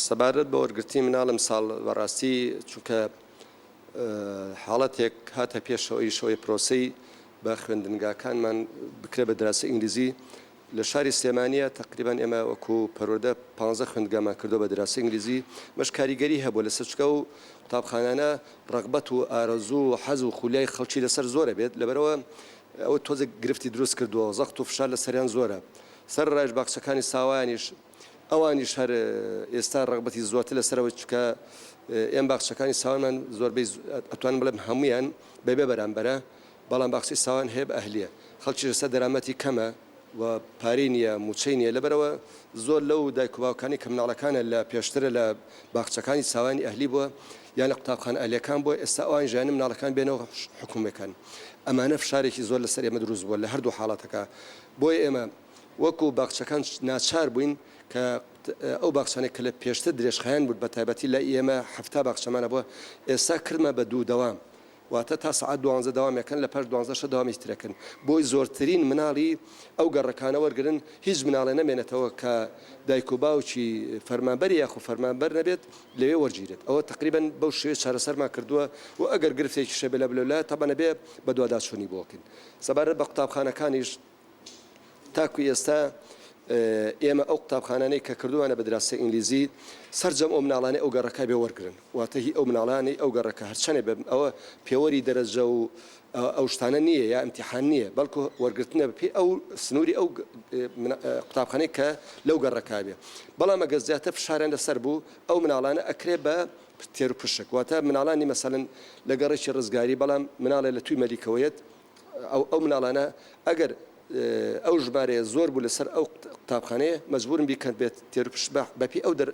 سەبارەت بە وەرگرتنی مناڵ ئەمساڵ بەڕاستی چونکە حاڵەتێک هاتە پێشەوە ئەویش ئەوەی پرۆسەی بە خوێندنگاکانمان بکرێ بە دراسی ئینگلیزی لە شاری سلێمانیە تەقریبەن ئێمە وەکو پەروەردە پانزە خوێندگامان کردووە بە دراسی ئینگلیزی مەش کاریگەری هەبووە لەسەر چونکە ئەو قوتابخانانە ڕەغبەت و ئارەزوو و حەز و خولیای خەڵکی لەسەر زۆرە بێت لەبەرئەوە ئەوە تۆزێک گرفتی دروست کردووە زەخت و فشار لەسەریان زۆرە سەرەڕایش باخچەکانی ساوایانیش ئەوانیش هەر ئێستا ڕەغبەتی زۆرتر لەسەرەوە چونکە ئێم باخچەکانی ساوانمان زۆربەی ئەتوانم بڵێم هەموویان بەبێ بەرامبەرە بەڵام باخچەی ساوان هەیە بە ئەهلیە خەڵکیش ئێستا دەرامەتی کەمە و پارەی نییە موچەی نییە لەبەرئەوە زۆر لەو دایک و باوکانی کە مناڵەکانە لە پێشترە لە باخچەکانی ساوانی ئەهلی بووە یان لە قوتابخانە ئەهلیەکان بووە ئێستا ئەوان ژیانی مناڵەکان بێنەوە حکومیەکان ئەمانە فشارێکی زۆر لەسەر ئێمە دروست بووە لە هەردوو حاڵەتەکە بۆیە ئێمە وەکو باخچەکان ناچار بووین کە ئەو باخچانەی کە لە پێشتر درێژخایەن بوون بە تایبەتی لای ئێمە 70 باخچەمان هەبووە ئێستا کردمان بە دوو دەوام واتە تا سەعات دوانزە دەوام ئەکەن لە پاش دوانزەشە دەوامی تر ئەکەن بۆی زۆرترین مناڵی ئەو گەڕەکانە وەرگرن هیچ مناڵێ نەمێنێتەوە کە دایک و باوکی فەرمانبەری یاخو فەرمانبەر نەبێت لەوێ وەرگیرێت ئەوە تەقریبەن بەو شێوەیە چارەسەرمان کردووە و ئەگەر گرفتێکیش هەبێ لە بلەولایە تەبعەن ئەبێ بەدواداچوونی بۆ بکەین سەبارەت بە قوتابخانەکانیش تاکو ئێستا ئێمە ئەو قوتابخانانەی کە کردوومانە بە دراسی ئینگلیزی سەرجەم ئەو مناڵانەی ئەو گەڕەکە بێ وەرگرن واتە هی ئەو مناڵانەی ئەو گەڕەکە هەرچەنێ بێ ئەوە پێوەری دەرەجە و ئەو شتانە نییە یا ئیمتیحان نییە بەڵکو وەرگرتنە بەپێی ئەو سنووری ئەو قوتابخانەی کە لەو گەڕەکە بێ بەڵام ئەگەر زیاتر فشاریان لەسەر بوو ئەو مناڵانە ئەکرێ بە تێروپشک واتە مناڵانی مەسەلەن لە گەڕێکی ڕزگاری بەڵام مناڵێ لە توی مەلیکەوە یەت ئەو ئەو مناڵانە ئەگەر ئەو ژمارەیە زۆر بوو لەسەر ئەو قوتابخانەیە مەجبورن بیکەن بێت تێروپشت بە بەپێی ئەو دەر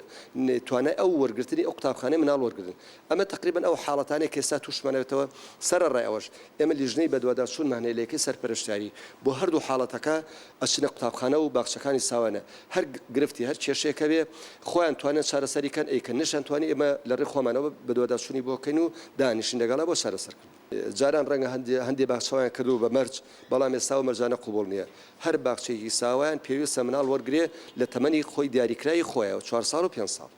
توانای ئەو وەرگرتنی ئەو قوتابخانەی مناڵ وەرگرن ئەمە تەقریبەن ئەو حاڵەتانەی کە ئێستا تووشمان ئەبێتەوە سەرەڕای ئەوەش ئێمە لیژنەی بەدواداچوونمان هەیە لە یەکەی سەرپەرشتیاری بۆ هەردوو حاڵەتەکە ئەچنە قوتابخانە و باخچەکانی ساوانە هەر گرفتی هەر کێشەیەک هەبێ خۆیان توانیان چارەسەری کەن ئەیکەن نەشیان توانی ئێمە لە ڕێی خۆمانەوە بەدواداچوونی بۆ کەین و دانیشین لەگەڵا بۆ چارەسەرکردن. جاران ڕەنگە هەندێ باخچە وایان کردبوو بە مەرج، بەڵام ئێستا ئەو مەرجانە قبوڵ نییە. هەر باخچەیەکی ساوایان پێویستە مناڵ وەرگرێ لە تەمەنی خۆی دیاریکراوی خۆیەوە، چوار ساڵ و پێنج ساڵ.